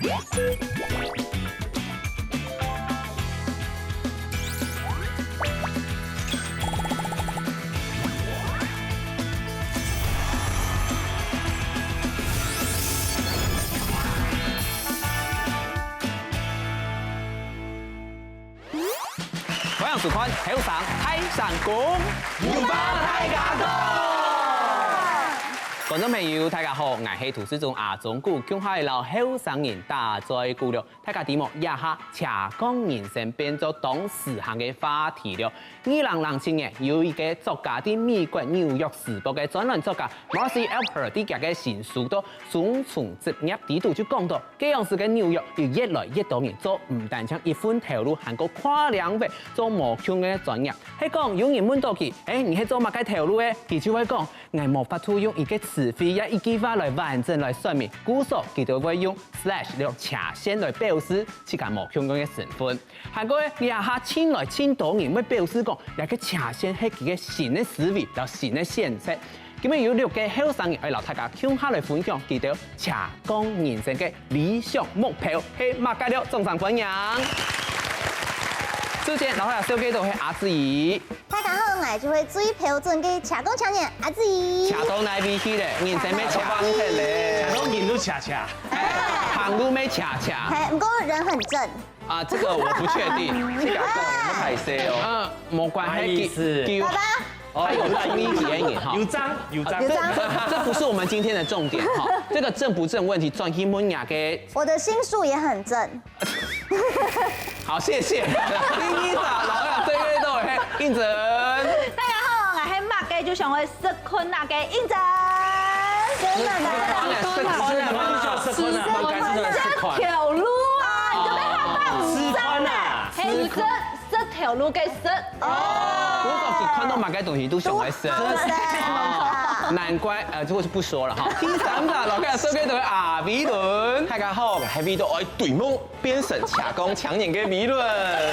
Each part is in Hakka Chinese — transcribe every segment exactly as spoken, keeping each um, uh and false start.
歡迎收看《後生大聲公》，有話大家講。觀眾朋友，大家好，𠊎係主持人阿忠牯，共下來摎後生人打嘴鼓了。大家知無？這下斜槓人生變做當時行个話題了。二零零七年，有一個作家在美國紐約時報个專欄作家 Marcy Alpert在佢个新書到《雙重職業》裡肚就講到，該央時个紐約有越來越多人做毋單淨一份頭路，還過跨領域做無共个專業。係講有人問到佢：「欸，你係做麼个頭路个？」佢就會講：「𠊎無法度用一個詞彙也一句話來完整來說明。」故所佢兜會用 slash這種斜線來表示自家無共个身份。 還過這下盡來盡多人會表示講，這個斜線係佢个新个思維摎新个選擇。今晡日有六個後生人愛摎大家共下來分享佢兜斜槓人生个理想目標係麼个了，掌聲歡迎！首先，摎大家紹介到係阿志怡。大家好，𠊎就係最標準个斜槓青年阿志怡。斜到哪位去咧？人生乜斜，斜到人都斜斜，行路乜斜斜。嘿，毋過人很正。 啊，這個我不確定。這個講，我們歹勢哦。嗯，無關係，不好意思。佢，佢有，爸爸。哦，他有注意別人哈。有髒，有髒。有髒。這，這不是我們今天的重點哈。這個正不正問題，轉去問人家个。我的心術也很正。好，謝謝。第一個，然後要對對對，嘿，應徵。大家好，我係麼个就想愛食睏哪个應徵。食睏啊。食睏啊，食睏啊，食睏啊，食睏。食頭路啊，你都被他放食睏啊。嘿，食，食頭路个食。哦。我到底看到麼个東西都想愛食。都好食啊。難怪，呃，這個就不說了哈。第三個，摎大家紹介到阿偉倫。大家好，𠊎係為著愛追夢 變成斜槓青年个偉倫。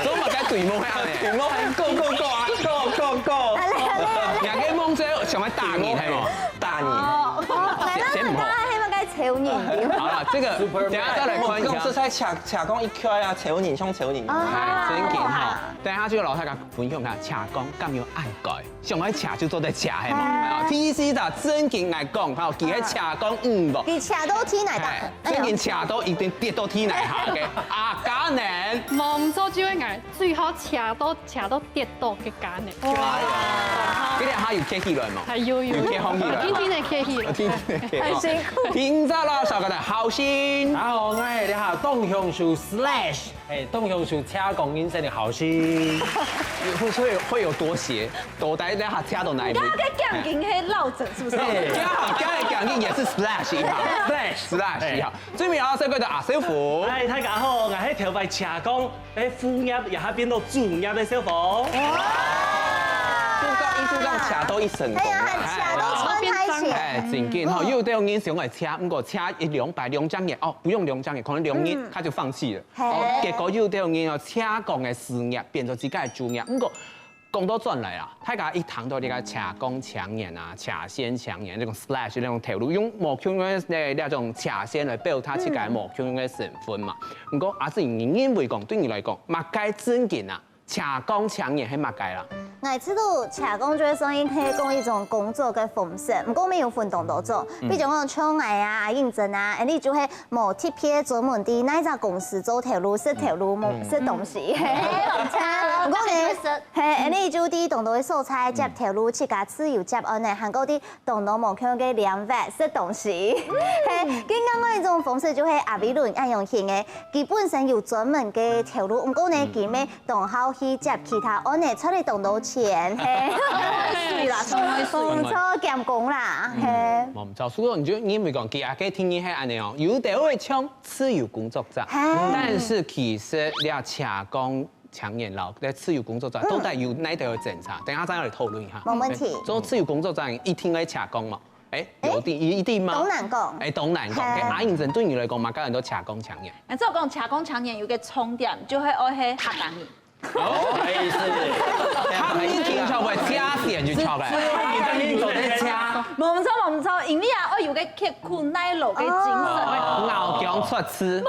做麼个追夢係恁呢？追夢，go go go啊，go go go！好嘞，好嘞，好嘞。人家个夢想係想愛打人，係無？打人。哦，哦，來，先，先毋好。來，來，來，來，來，來，來，來，來。好了，這個等一下再來看一下。講實在，斜，斜槓一開啊，超人像超人。哦。哎，正經哈。等一下就摎大家分享一下，斜槓敢有恁該？ 想愛斜就做得斜，係無？哎。啊，第四隻正經來講，吼，佢係斜槓五寶。佢斜到天泥底。哎，正經斜到一定跌到天泥下个。阿嘉能。無毋著就係𠊎，最好斜到，斜到跌倒个嘉能。哇。這兩下有企起來無？哎，有，有。有企起來。緊緊个企起來。緊緊个企。很辛苦。停下啦，小哥的好心。大家好，𠊎係這下當享受slash 哎，當享受斜槓人生个好心。會，會有，會有多斜？到底這下斜到哪一步？你剛剛在講緊那些落枕是不是？哎，這下，這下講緊也是slash一下。Slash。Slash一下。哎。最尾要紹介个阿小虎。哎，大家好，𠊎係頭擺斜槓，哎，副業也還變到主業个小虎。哇！就講，就講斜到一身功啦。哎呀，還斜到穿太前。哎，正經吼，嗯。有兜人想愛斜，毋過斜一兩擺、兩隻月，哦，不用兩隻月，可能兩日，嗯。他就放棄了。 嘿。哦，結果有兜人哦，斜槓个事業變做自家个主業。毋過，講倒轉來啦，大家一談到這個斜槓青年啊、斜線青年，這種slash這種頭路，用無共樣个這種斜線來表達自家無共樣个身份嘛。毋過，阿志，你認為講，對你來講，麼个正經啊，斜槓青年係麼个啦？ 𠊎知道斜槓就係算係講一種工作个方式，毋過乜有分當多種。嗯。比如講像𠊎啊、阿英珍啊，𠊎俚就係無特別專門在哪隻公司做頭路、食頭路、嗯。食東西。嗯。嘿，毋過呢，嘿，𠊎俚就在當多个所在接頭路，嗯。自家自由接案呢，還過在當多無共个領域食東西。嘿，更加另外一種方式就係阿偉倫恁樣型个，佢本身有專門个頭路，毋過呢，嗯。佢乜 當好去接其他案呢，賺了當多錢，嘿。水啦，水啦。毋錯，兼工啦，嘿。嗯，無毋著。所以你就認為講，佢啊，該定義係恁呢哦，有兜會像自由工作者，嘿。但是其實這斜槓青年摎該自由工作者，嗯。到底有哪兜有爭差？等一下再來討論一下。無問題。做自由工作者一定愛斜槓嘛？哎，有一定，一定嗎？當難講。哎，當難講。嘿。哎，阿英珍對你來講嘛，當然都斜槓青年。哎，照講斜槓青年有個重點，就係愛係客家人。 哦，不好意思。他們一聽就會，加點就出來。所以你的命中在家。無毋著，無毋著，因為啊，愛有個刻苦耐勞个精神。哦。咬薑出師。無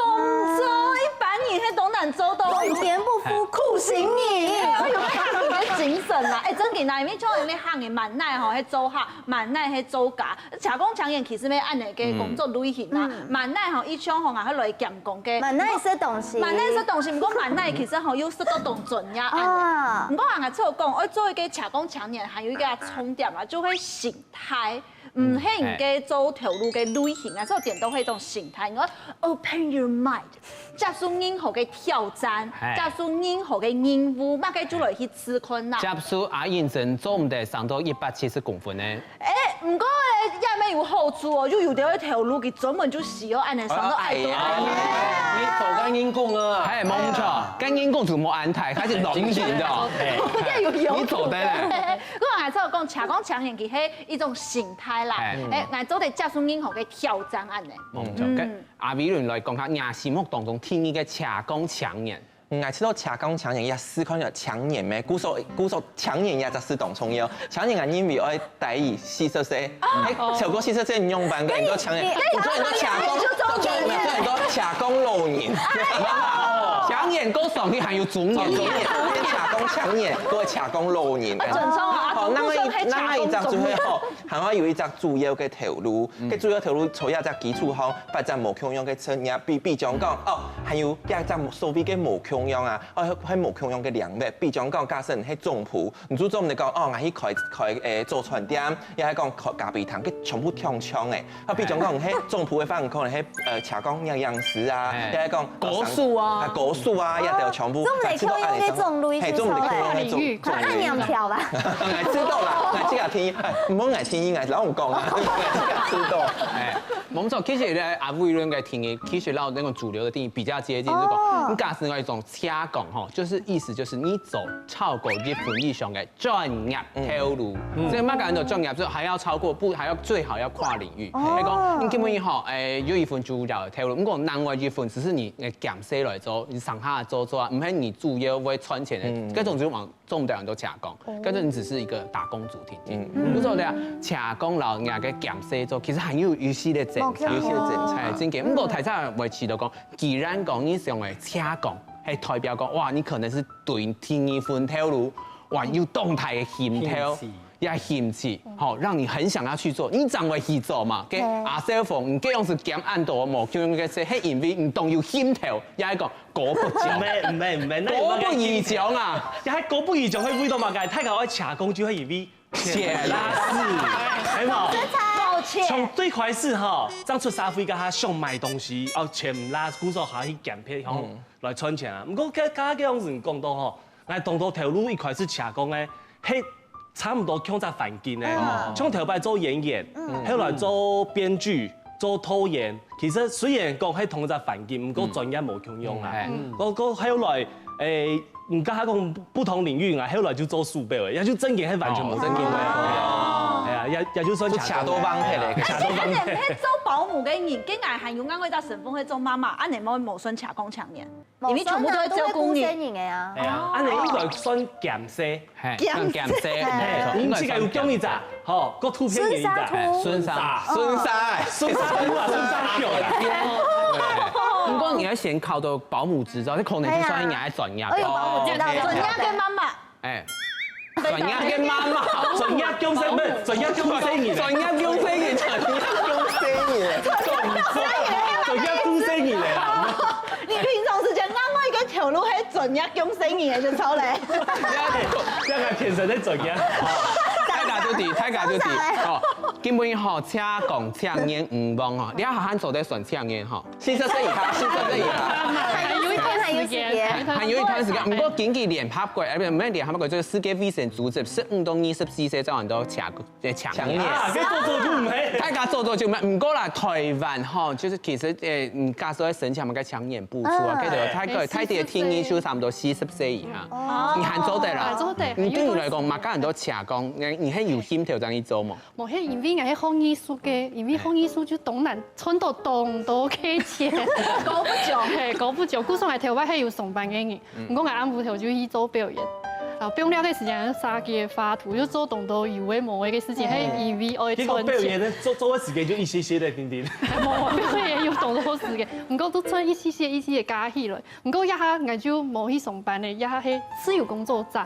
錯，一般人係當難做到。人天不負苦心人。哎喲，有个行業个精神啦，哎，真个啦，因為像因為行業蠻耐吼，係做客，蠻耐係做家，斜槓青年其實係恁樣个工作類型啦，蠻耐吼，一像吼，啊，會來兼工个，蠻耐食東西，蠻耐食東西，毋過蠻耐其實吼又食到當專業恁樣。啊，毋過啊，𠊎就講，愛做一个斜槓青年，還有一个重點啊，就係心態。 毋係你个做頭路个類型啊，所以顛倒係一種心態。你愛 open your mind，接受任何个挑戰，接受任何个任務，麼个就來去試看啦。接受阿英真做毋得生到一百七十公分呢？哎，毋過呢，也乜有好處哦，就有兜个頭路佢專門就需要恁樣生到矮多矮。你做个人工啊？哎，無錯，个人工就無恁大，佢係龍形的哦。哎，有用。你做得嘞。我還是有講，斜槓青年佢係 一種心態啦。哎，𠊎做得接受任何个挑戰恁樣。嗯，就跟阿偉倫來講下，你心目當中定義个斜槓青年。嗯，𠊎知道斜槓青年也係看个青年咩，故所故所青年也只係當重要。青年啊，認為愛大於四十歲，哎，超過四十歲你仰般个？你都青年，你做你都斜槓，做你都斜槓老人。青年過上去還有中年。中年，斜槓青年，過斜槓老人。準確啊。好，那麼一那麼一隻就係吼， 還愛有一隻主要个頭路，該主要頭路除了這基礎項，發展無共樣个產業，比比將講，哦，還有這隻所謂个無共樣啊，哦，還無共樣个領域，比將講，假設你係總舖，你就做毋得講，哦，𠊎去開開誒早餐店，也係講開咖啡廳，該全部共樣誒。啊，比將講你係總舖个話，可能係呃，斜槓營養師啊，也係講高手啊，高手啊，也都全部，做毋得共樣个種類，係，做毋得共樣个種類。跨領域，跨領域。𠊎知道啦，𠊎自家聽，毋好𠊎聽，𠊎老公講啊，𠊎自家知道。哎，無錯，其實呢，阿偉倫个定義，其實摎那種主流的定義比較接近，就是講，你假使講一種斜槓吼，就是意思就是你走超過一分以上个專業頭路，所以麼个安到專業，就還要超過，不，還要最好要跨領域。哦。你講，你根本吼，哎，有一份主要个頭路，毋過另外一份只是你，哎，兼職來做，你上下做做啊，毋係你主要會賺錢个，這種就往做毋得安到斜槓，這種你只是一個打工族定定。嗯。不錯的啊，斜槓摎人家个兼職做，其實還有一系列精差。有一系列精差。哎，真个。毋過大家會知道講，既然講你想个斜槓，係代表講，哇，你可能係對第二份頭路，哇，有當大个興頭。 也興趣，吼，讓你很想要去做，你正會去做嘛。該阿小鳳，你該樣子兼恁多無共樣个事，係因為你當有興頭，也係講高不將。毋係，毋係，毋係，高不而將啊！也係高不而將，係為到麼个？大家愛斜槓就係因為錢啦，係無？抱歉。從最開始吼，正出社會該下想買東西，哦，錢毋罅，故所下去兼職吼，來賺錢啊。毋過該該該樣子你講到吼， 𠊎當多頭路一開始斜槓个，係差毋多共隻環境个，像頭擺做演員，後來做編劇、做導演。其實雖然講係同一隻環境，毋過專業無共樣啊。該該後來，誒，毋過還講不同領域啊，後來就做書報个，也就正經係完全無正經个。係啊，也也就算斜槓个。就斜到橫忒咧。斜到橫忒。係做保姆个人，跟𠊎還有另外一隻身份係做媽媽，恁樣無無算斜槓青年。 因為全部都會照顧你。無算啊，都會顧細人个啊。係啊，恁樣應該算兼職。係，兼職。兼職，係，無錯，你自家有供一隻，吼，各圖片給你一隻。孫沙圖。孫沙，孫沙，孫沙圖啊，孫沙圖啊。毋過你愛先考到保姆執照，這可能就算你愛專業。哎喲，保姆執照，專業个媽媽。 哎，專業个媽媽，專業降細，毋係，專業降細人，專業降細人，專業降細人，專業降細人咧。你平常時間另外一個頭路係專業降細人个就著咧。這個天生个專業。大家都知，大家都知。哦，根本吼，斜槓青年毋忘吼，你還做得算青年吼。 四十歲以下，四十歲以下。還有一段時間，還有一段時間。毋過根據聯合國，呃，毋係聯合國，就係世界衛生組織，十五到二十四歲正安到青，呃，青年。青年。啊，該做做就毋係。大家做做就毋係。毋過啦，台灣吼，就係其實，呃，嗯，假使愛申請麼个青年補助啊，嗯。該个大概，大體个定義就差毋多四十歲以下。哦。你還做得啦。還做得，你對你來講，嘛，還有一段時間。嘛，恁多斜槓，你，你還有興頭正去做無？ 無，係因為𠊎係學藝術个，因為學藝術就當難賺到當多个錢。高不將。係，高不將。故所𠊎頭擺係有上班个人，毋過𠊎暗晡頭就去做表演。啊，放尞个時間，設計个畫圖，就做當多有个無个个事情，係因為愛賺錢。結果表演呢，做，做个時間就一些些个，定定。無，表演有當多時間，毋過都賺一些些、一些些加起來。毋過這下𠊎就無去上班了，這下係自由工作者。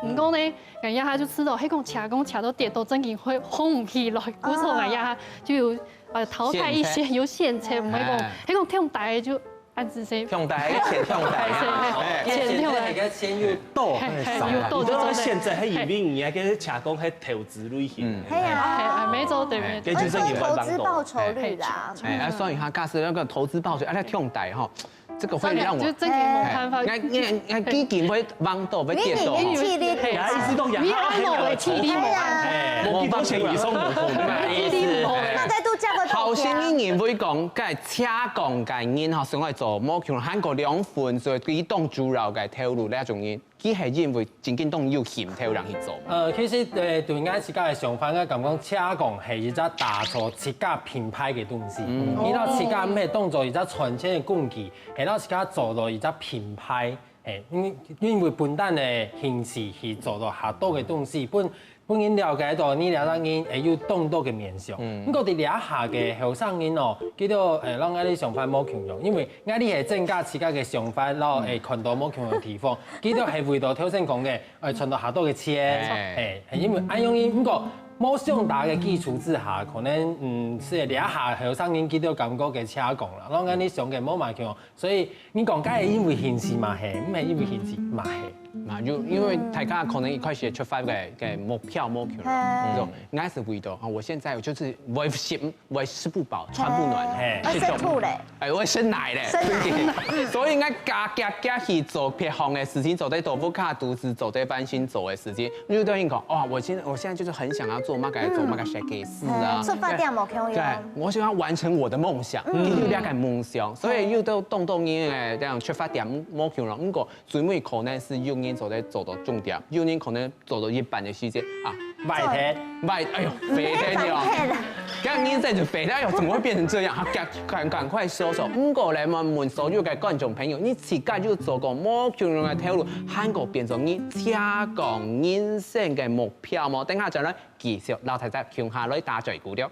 毋過呢，𠊎這下就試著，係講請工請到跌到正經會紅毋起來，故所𠊎這下就有，呃，淘汰一些，有現錢，毋會講，係講忒大个就 恁仔細。忒大个錢，忒大个，錢忒大。現在个錢又多，嘿，嘿，又多，你知道現在還因為你還跟人家講還投資類型，嗯，係啊，嘿，嘿，沒錯，對，沒錯。這就是你們投資報酬率啦。哎，啊，所以哈，假使那個投資報酬，啊，那忒大吼，這個會讓我，就正經無辦法。哎，哎，基金會往倒，會跌倒。你，你的氣力，哎，意思講，你愛我的氣力無辦法。哎，無幾多錢以上無可能。氣力無。大家都叫做好心人會講，該請講个人吼，想愛做無窮，還過兩份，所以佢當主要个頭路那種人。 佢係因為正經當有興頭人去做嘛。呃，其實，呃，對𠊎自家个想法，𠊎感覺請講係一隻打造自家品牌个東西。嗯。你拿自家毋係當做一隻賺錢个工具，係拿自家做到一隻品牌。哎，因，因為本旦个興趣去做到較多个東西，分，分人了解到你這隻人，哎，有當多个面向。嗯。毋過，在這下个後生人哦，佢兜，哎，讓𠊎个想法無共樣，因為 𠊎俚係增加自家个想法，然後會看到無共个地方。佢兜係為到頭先講个，會賺到較多个錢。哎。哎，因為恁樣，毋過無相打个基礎之下，可能，嗯，係這下後生人佢兜感覺个請講啦。然後𠊎俚想个無麼共，所以你講該係因為興趣嘛係，毋係因為興趣嘛係。嘛，就因為大家可能一開始出發个，个目標無共樣，哎。就，𠊎係為到，啊，我現在我就是我食 會食不飽，穿不暖，哎。哎，會生吐嘞。哎，會生奶嘞。生奶。所以𠊎加加加去做別項个事情，做得到屋下肚子，做得翻身做个事情，你就等於講，哇，我現在，我現在就是很想要做麼个，做麼个設計師啊。嗯。出發點無共樣。對，我想要完成我的夢想，嗯。就是有這个夢想，所以又都動動因為這樣出發點無共樣，毋過最尾可能係有人做得做到重點，有人可能 做到一半个時節啊，壞忒。壞，哎喲，壞忒了。壞忒了。這樣人生就壞忒，哎喲，怎麼會變成這樣？啊，趕，趕，趕快收手。毋過來問，問所有个觀眾朋友，你自家有做過無共樣个頭路，還過變成你自家人生个目標無？等下轉來繼續摎大家共下來打嘴鼓了。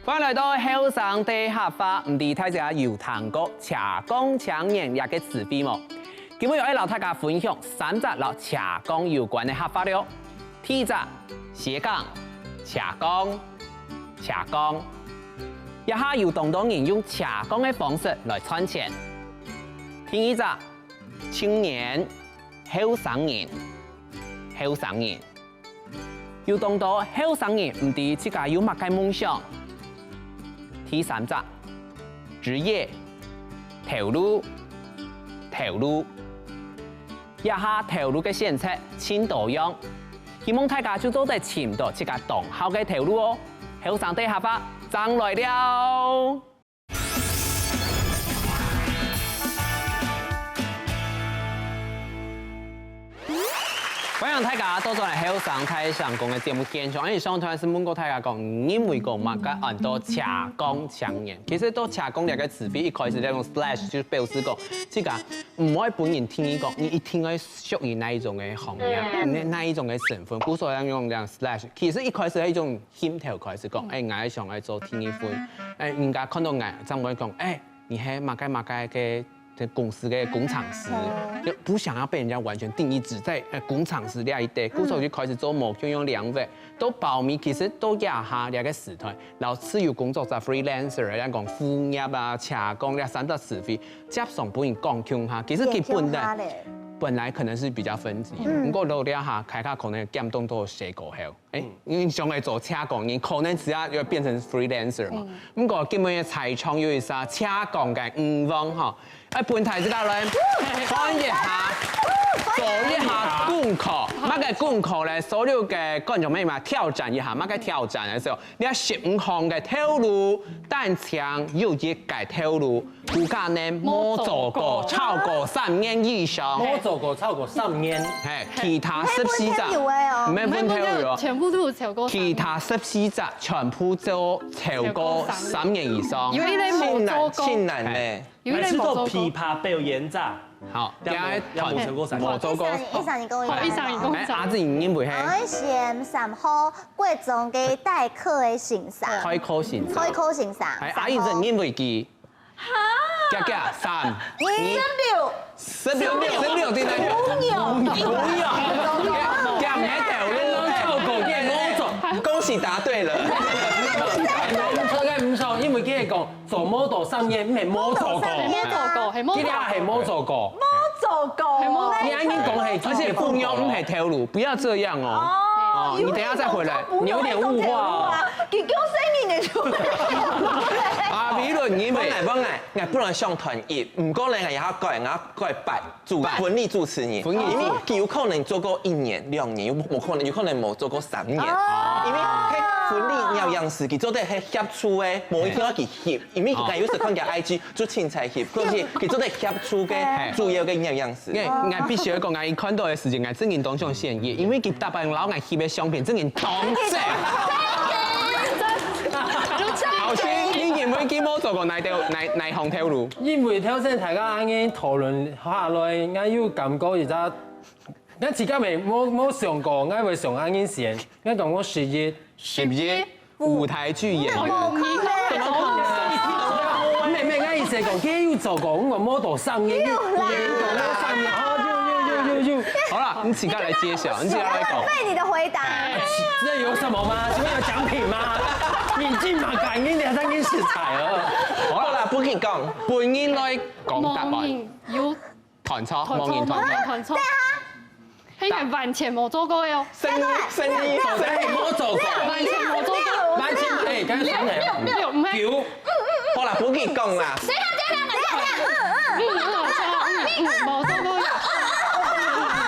歡迎來到後生大客話，毋知大家有聽過斜槓青年這个詞彙無？今晡日愛摎大家分享三隻摎斜槓有關个客話了。第一隻，斜槓，斜槓，斜槓。這下有當多人用斜槓个方式來賺錢。第二隻，青年，後生人，後生人。 有當多後生人毋知自家有麼个夢想。第三隻，職業，頭路，頭路。這下頭路个選擇盡多樣，希望大家就做得尋到自家當好个頭路哦。後生大客話，正來尞！ 歡迎大家倒轉來後生大聲公个節目現場。恁樣上段係問過大家講，你認為講麼个安到斜槓青年？其實到斜槓這个詞彙一開始，這種slash就表示講，自家毋會分人定義講，你一定愛屬於哪一種个行業，哪，哪一種个身份。故所以用這樣slash，其實一開始係一種 興頭開始講，哎，𠊎想愛做第二份。哎，人家看到𠊎，正會講，哎，你係麼个麼个个，个公司个工程師，就不想要被人家完全定義只在，呃，工程師這一塊，故所就開始做無共樣領域。到包尾，其實到這下這个時代，摎自由工作者、freelancer，像講副業啊、斜槓這三隻詞彙，輒常分人講共下，其實佢本來，本來可能是比較分歧，毋過到這下，大家可能漸漸都有學過後。 哎，你想愛做斜槓人，可能自家要變成freelancer嘛。毋過今晡日在場有一儕斜槓个女王吼，愛分大自家來看一下，做一下功課。麼个功課呢？所有个觀眾朋友們挑戰一下，麼个挑戰个時候，你愛十五項个頭路，單淨有一个頭路， 自家呢，無做過超過三年以上。無做過超過三年。嘿，其他十四隻，毋係問題有哦。全部都有超過三年。其他十四隻全部都超過三年以上。有一類無做過。盡難，盡難呢。有一類無做過。還係做琵琶表演者。好，也無做過三年。無做過。一三，一三年講一下。好，一三年講一下。欸，阿志，你認為係？我係選三號國中个代課个先生。代課先生。代課先生。欸，阿英，你認為佢？哈？加加，三、二、十六。十六，十六，真的。不用。不用。減一條，你攏做過，你無做。恭喜答對了。毋錯，毋錯，因為佢係講 做無到三年，毋係無做過。無做過，係無做過。佢這係無做過。無做過。係無做過。你恁樣講係，而且不用毋係頭路，不要這樣哦。哦，哦，你等一下再回來，你有點物化哦。佢叫生日的就。啊，比如你們，本來，本來，𠊎本來想團一，毋過呢，𠊎也要改，𠊎要改八。 主，八。分離主持人，分離主持人。因為佢有可能做過一年、兩年，有，有可能，有可能無做過三年。哦。因為該分離營養師，佢做得係協助个，無一定愛佢翕，因為𠊎有時看佢IG就凊彩翕，可是佢做得協助个主要个營養師。𠊎，𠊎必須要講，𠊎一看到个時間，𠊎真經當想選佢，因為佢逐擺摎𠊎翕个相片，真經當正。好，先，你認為佢無做過哪條，哪，哪項頭路？ 因為頭先大家恁樣討論下來，𠊎有感覺一隻，𠊎自家也無，無想過，𠊎會想恁樣選，𠊎感覺十一。十一，舞台劇演員。無可能。毋係，毋係，𠊎意思講，佢有做過，𠊎無到三年，有啦。有做過三年，哦，有，有，有，有，有。好啦，你自家來揭曉，你自家來講。浪費你的回答。這有什麼嗎？請問有獎品嗎？你這麼感應，你還在那邊食材哦。好啦，不跟你講。 本人來講答案。無人有彈錯，無人彈錯。彈錯。係完全無做過个哦。生意，生意，生意無做過。完全無做過。完全，欸，剛才講的。六，六，六，毋係。九。好啦，不跟你講啦。等一下，等一下，等一下。嗯，嗯，嗯，嗯，無做過。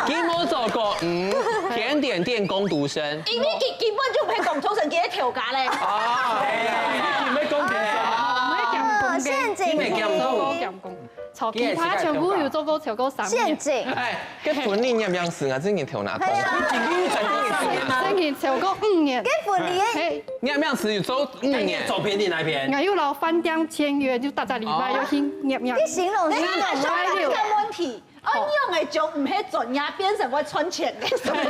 佢無做過，嗯，甜點店工讀生。因為佢根本就毋係工讀生，佢係頭家咧。哦，佢毋係工讀生。哦，毋係兼工个。陷阱題。佢毋係兼工。兼工。 超奇葩，全部有做過超過三年。陷阱。欸，該分離營養師啊，真个頭那痛。係啊。你真个有做過三年啊？真个超過五年。該分離个，係。營養師有做五年。該你做別人哪片？𠊎有摎飯店簽約，就逐隻禮拜愛去營養。你形容，形容。你看問題，恁樣个就毋係專業，變成會賺錢个。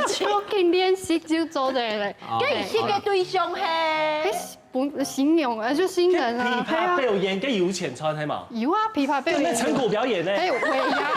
就緊練習就做得了。哦。該你翕个對象係？係 本，新娘啊，就新人啊，批發表演，該有錢賺係無？係啊。有啊，批發表演。該成果表演呢？還有尾牙，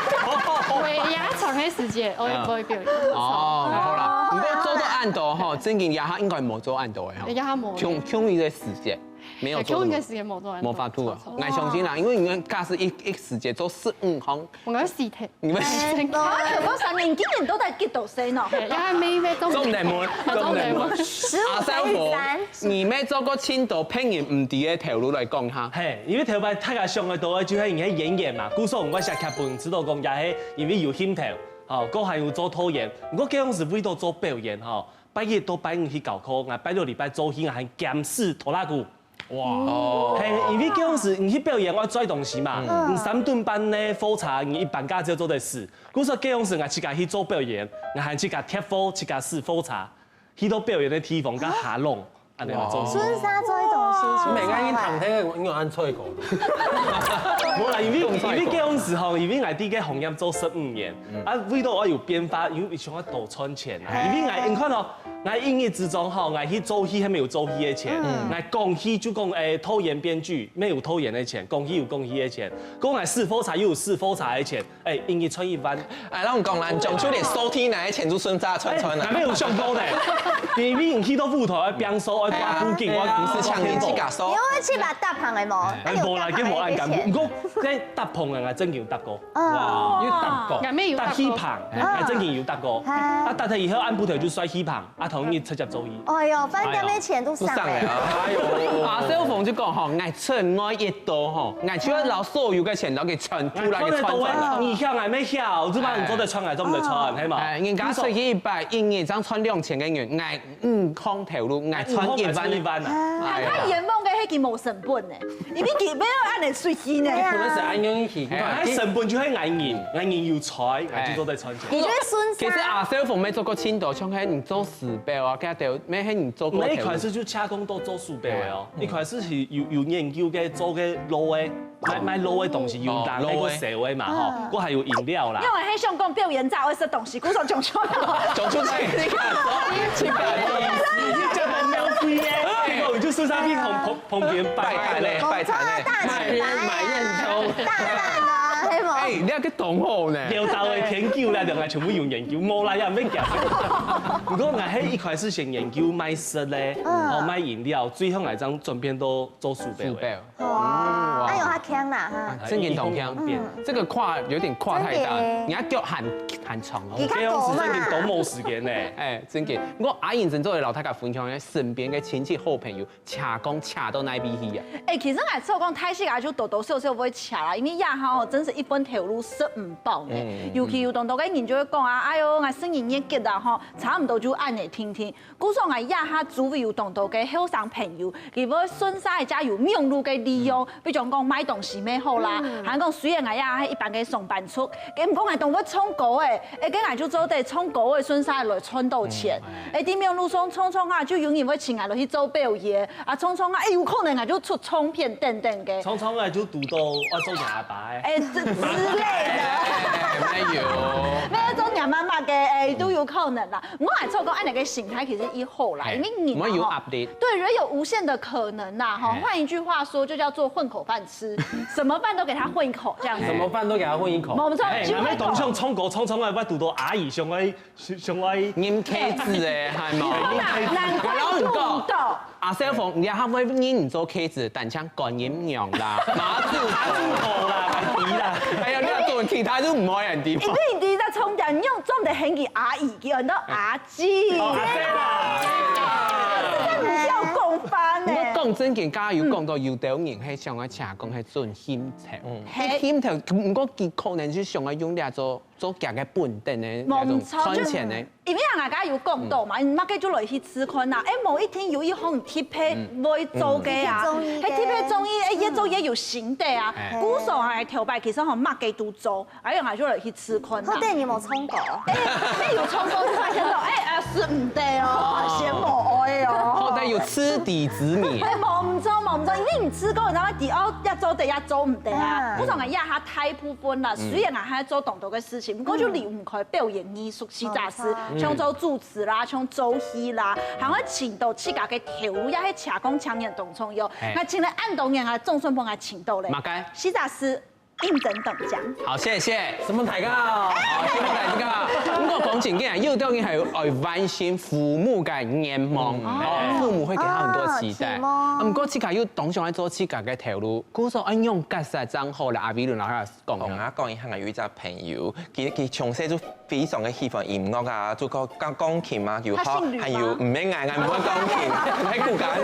尾牙場个時節，𠊎也會表演。哦，好啦，毋過做到恁多吼，正經這下應該無做恁多个吼。這下無。共，共一個時節，沒有做這麼多。欸，共一個時節無做恁多。無法度啊，無法度。𠊎相信啦，因為你看假使一，一時節做十五項， 𠊎愛死忒。你們，欸，真个。啊，頭過三年，今年到底幾多歲呢？欸，也還沒，沒中。中等門，中等門。十五乘以三。阿三伯，你乜做過盡多別人毋知个頭路來講哈？係，因為頭擺大家想得到个就係你係演員嘛，故所毋會寫劇本，知道講也係因為有興頭，吼，過還有做導演。毋過該樣時為到做表演吼，拜一到拜五去教課，𠊎拜六禮拜做戲，𠊎還兼職拖拉庫。 哇。係，因為該樣時你去表演愛載東西嘛，嗯。你三頓半呢，貨車你一般價就做得駛。故所該樣時𠊎自家去做表演，𠊎還自家貼貨，自家駛貨車，去到表演个地方，該下弄，恁樣來做事。順續載東西，順續載。每個人談天个，我有恁吹過。無啦，因為，因為該樣時吼，因為𠊎在該行業做十五年，嗯。啊，為到𠊎有變化，因為想愛多賺錢啊。因為𠊎，你看哦， 𠊎一日之中吼，𠊎去做戲還無做戲个錢，嗯。𠊎講戲就講，欸，導演編劇，乜有導演个錢，講戲有講戲个錢，講𠊎駛貨車又有駛貨車个錢，欸，一日賺一萬。欸，𠊎講啦，你講就連收聽哪个錢就順續賺賺啊。欸，𠊎乜有想過呢，因為你去到舞台愛變數，愛掛布景，愛掛布景，你愛去搭棚个無？欸，無啦，該無恁敢。毋過該搭棚个，𠊎真經有搭過。 哇，有搭過。𠊎乜有搭過。搭戲棚，𠊎真經有搭過。啊。啊，搭忒以後暗晡頭就睡戲棚，啊，同日直接做戲。哎喲，飯店个錢都省了。都省了啊。哎喲。啊，小鳳就講吼，𠊎出外一到吼，𠊎就愛摎所有个錢摎佢全部摎佢賺轉來。你想，𠊎乜曉，這擺你做得賺，𠊎做毋得賺，係無？哎，人家出去一擺，一日正賺兩千个銀，𠊎五項頭路，𠊎賺一萬。五項，𠊎賺一萬啊。哎呀。他眼望个係佢無成本呢，因為佢無恁樣出去呢。對啊。可能係恁樣去。哎，成本就係𠊎人，𠊎人有才，𠊎就做得賺錢。你就會順勢啊。其實阿少峰也做過盡多，像係你做時標啊，該兜，也係你做過頭。那一開始就恰公都做時標的哦，一開始係有，有研究个做个老的，賣，賣老的東西，有人那个燒的嘛吼，哦。過還有飲料啦。因為很想講表演者愛食東西，故所講出來。講出來，你看，你看，你這個很浪費耶。結果我就順勢去旁，旁，旁邊擺攤咧。擺攤咧。 大起來，買，買認同。大膽啊，係無？哎，你那個懂吼呢？有道理，研究啦，兩個全部有研究，無啦，也免講。不過𠊎係一開始先研究賣食咧，嗯。哦，賣飲料，最後𠊎正轉變到做時標的。時標。哇，嗯，哇。哎喲，較強啦哈。啊，正經當強。嗯。這個跨有點跨太大，真的耶。你要腳很，很長哦。你看狗嘛。這樣子正經都沒時間呢。哎，正經。不過阿英真做得摎大家分享，身邊个親戚好朋友 請講請到哪位去啊？哎，其實𠊎想講，大自家就多多少少會請啦，因為這下吼，真係一份頭路食毋飽呢。嗯，嗯。尤其有當多个人就會講啊，哎喲，𠊎生意業績啦吼，差毋多就恁樣定定。故所𠊎這下周圍有當多个後生朋友，佢會順勢加有網路个利用，嗯。比如講賣東西也好啦，嗯。還講雖然𠊎這下一般个上班族，毋過𠊎當會唱歌誒，哎，該𠊎就做得唱歌誒，順勢來賺到錢。嗯。哎，在網路上唱唱啊，就有人會請𠊎落去做表演。 啊，常常啊，哎，有可能啊，就出唱片等等个。常常啊，就堵到愛做阿爸个。哎，這之類的。哎，沒有。沒有做娘媽媽个，哎，都有可能啦。我還做過恁樣个心態，其實以後啦，哎，因為你嘛，我們有吼，update。對，人有無限的可能啦，吼。哎。換一句話說，就叫做混口飯吃，什麼飯都給他混一口，這樣子。什麼飯都給他混一口。沒錯，哎，就混口。那麼當像唱歌，常常啊，會堵到阿姨上个 上來。認茄子誒，係無？難怪堵毋到。阿少峰，你還會認做茄子，單淨觀音娘啦，媽祖。媽祖婆啦，還知啦。哎呀，你要做其他就毋好人知。因為你在重點，你用重點喊佢阿姨，叫人到阿姊。哦，阿姊啦。這毋叫講法呢。毋過講正經，剛剛有講到，有兜人係想要請講係準心頭，嗯。係。心頭，毋過佢可能就想要用這做 做佢个本等呢，無錯，那種賺錢呢。就因為人家有講到嘛，嗯。你麼个就來去試看啊。哎，無一定有一項特別會做个啊，嗯。特別中意个。係特別中意，哎，越做越有心得啊。哎。故所啊，頭擺其實吼，麼个都做，哎，人家就來去試看啊。好在你無唱歌。哎，你有唱歌，你發現到，哎，啊，係毋得哦，哦。先無愛哦。好在有赤底子米。哎，無毋做，無毋做，因為你試過，然後你哦，也做得，也做毋得啊。嗯。故所啊，這下大部分啦，嗯。雖然啊，還做當多个事情，毋過就離 開表演藝術實在係，嗯。像做主持啦，像做戲啦，還會尋到自家个頭路，也係斜槓青年當重要。嘿。𠊎尋了恁多年，𠊎總算分𠊎尋到咧。麼个？實在係應徵得獎。好，謝謝。什麼大家好？好，謝謝大家。不過講真个，有兜人還有愛完成父母个願望，嗯。哦，父母會給他很多期待。哦，期望。啊，不過自家又當想愛做自家个頭路，故所愛用較實正好啦。阿偉倫老師 講。同𠊎講一下，𠊎有一隻朋友，佢，佢從細就非常个喜歡音樂啊，就講，講鋼琴啊，又好，佢姓呂嗎？還有，毋免𠊎，𠊎毋會鋼琴，𠊎骨架呢，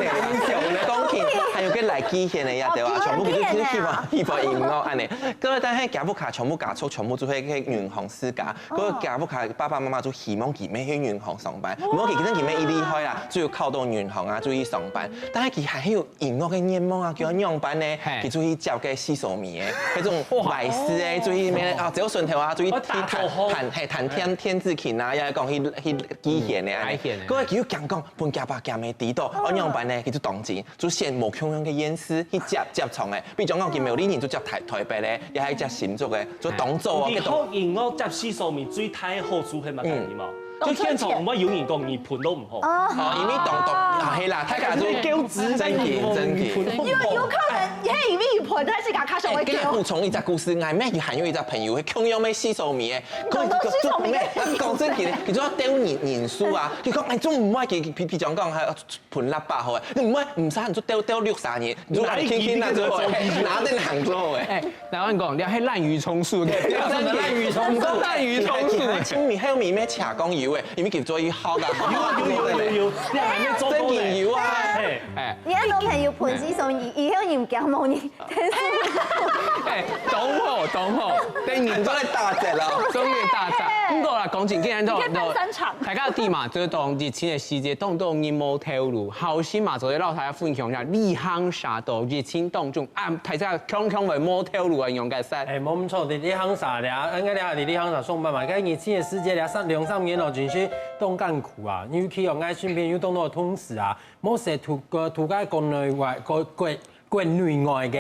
鋼琴，還有个來機弦个呀，對吧？哦，全部佢就，佢就喜歡，喜歡音樂恁呢。該但係佢屋下全部家族全部就係去銀行世家，該佢屋下爸爸媽媽就希望佢乜去銀行上班，毋過佢真佢乜一厲害啦，就有考到銀行啊，就去上班，但係佢還有 音樂个願望啊，叫仰般呢？嘿。佢就去接个四手米个，該種外事个，就去咩啊，只有順頭啊，就去，去彈，彈，嘿，彈電，電子琴啊，也講去，去機弦个啊。嗯，機弦个。該佢又驚講，分佢爸佢姆知道，哦。愛仰般呢？佢就當真，就選無共樣个縣市去接，接唱个。比如講，佢苗栗人就接台，台北个，也係接新竹个，就當做哦，你學音樂接四手米最大个好處係麼个，嗯。你知無？ 就現場毋會有人講你歕到毋好。哦。哦，因為當，當，啊，係啦，大家都，真的，真的。有，有可能，嘿，因為有歕，但係佢較少會叫。哎，跟你補充一隻故事，𠊎乜還有一隻朋友，佢共樣乜四手米个，講到四手米个，講真个，佢就愛鬥人，人數啊，佢講，哎，做毋好，佢，譬，譬如講，還有歕喇叭好啊，你毋好，毋使，你就鬥，鬥六三年，你就輕輕那就好，拿等行就好哎。哎， 然後你講，你係濫竽充數个，對，真的濫竽充數。濫竽充數。請問後面咩車講有誒，因為佢做一號个。有，有，有，有，有，你還沒做過呢。真的有啊。嘿。哎，你恁多朋友分析說，以以後你毋驚無人，但是哎，懂吼，懂吼，等你你都在打折了。终于打折。不过啦，讲真，今天都你可以办三场大家知嘛，就是当疫情的时节，当多人无头路，好心嘛，所以让大家分享一下，旅行社到疫情当中啊，大家强强会无头路个用个事。哎，無毋錯，你你行啥咧？應該你你行啥上班嘛？該疫情的時節咧，三兩三年咯，真是當艱苦啊。尤其哦，𠊎身邊有當多同事啊，無說土个土个國內外國國國內外个，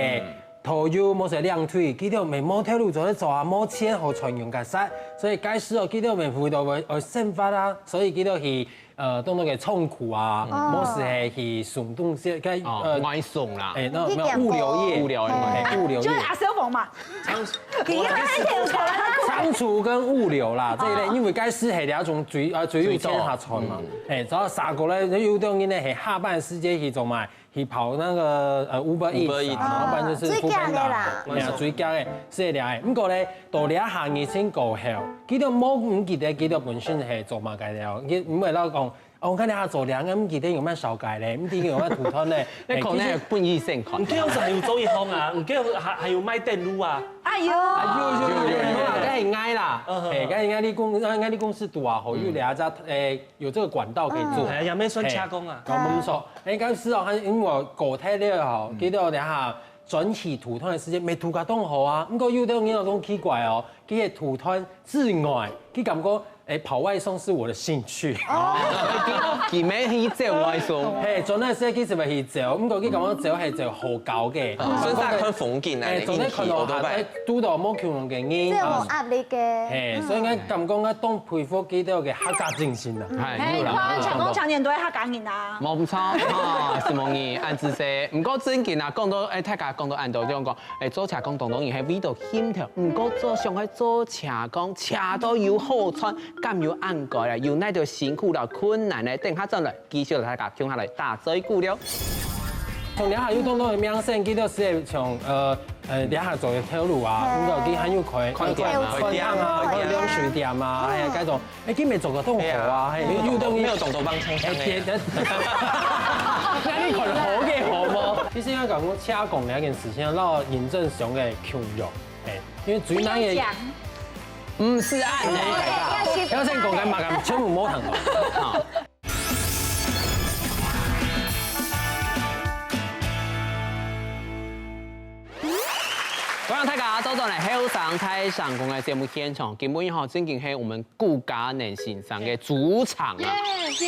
頭又無說兩腿，佢兜咪無頭路做得做啊，無錢好賺用个啥，所以該時候佢兜咪為到為為生活啊，所以佢兜去呃，當多个倉庫啊，無是係去送東西，該哦，呃，外送啦，哎，那去店沒有物流業，物流業哎，物流業就係。阿小鳳嘛，仓你要一點錢。倉儲跟物流啦，這一類，因為該時係兩種最呃最有錢下賺嘛，哎，然後殺過來，有種人呢係下班時間去做嘛，去跑那個呃 Uber Eats Uber Eats 啊，然後不然就是最驚的啦 Foodpanda，哎呀，最驚的，是這樣的。不過呢，到這下疫情過後，佢兜無毋記得佢兜本身係做麼个了，佢毋會老講。哦，我看你還做涼，毋記得有賣燒雞咧，毋記得有賣土豆咧。那可能本醫生看你。叫是還有做一行啊，你叫還還有賣電路啊，哎呦，有有有有，該應該啦，嗯哎，該應該你公，應該你公司堵啊，好有兩家，哎，有這個管道可以做。哎，也沒算加工啊。我們說，哎，該是哦，因為我狗太累了吼，記得等下轉起土豆的時間，沒土个當好啊。不過有的人講奇怪哦，佢个土豆之外，佢感覺哎跑外送是我的興趣。佢乜去走外送，嘿，做那時其實咪去走，不過佢感覺走係走好搞个。所以大家看風景啊，哎，總係看到下底堵到無窮人个人這有啊。壓力个。嘿，所以我感覺我當佩服佢兜个客家精神啊。哎，哎，有啦看強攻強年都係客家人啊。無錯啊，承蒙你恁仔細。毋過正經啊，講到哎，大家講到恁多，就講哎，做車公當當然係為到興頭，毋過做想愛做車公，車都有好賺，敢有恁該啊？有哪條辛苦啦、困難呢？等下轉來繼續來大家共下來打嘴鼓了。從這下有當多个名聲，佢兜係從呃呃這下做个頭路啊，嘿毋過佢還有開開店啊開店啊，開涼水店啊，還有該種，哎，佢乜做个當好啊，嘿，有有東西。沒有懂得幫襯香哎，的對。對。那你看好个好無？其實要講車公這件事情，讓我認真想个共樣，哎，因為最難个講，毋係恁呢。要先講个嘛，全部無談到。歡迎大家倒轉來後生大聲公个節目現場，今晡日吼，正經係我們顧嘉能先生个主場啊。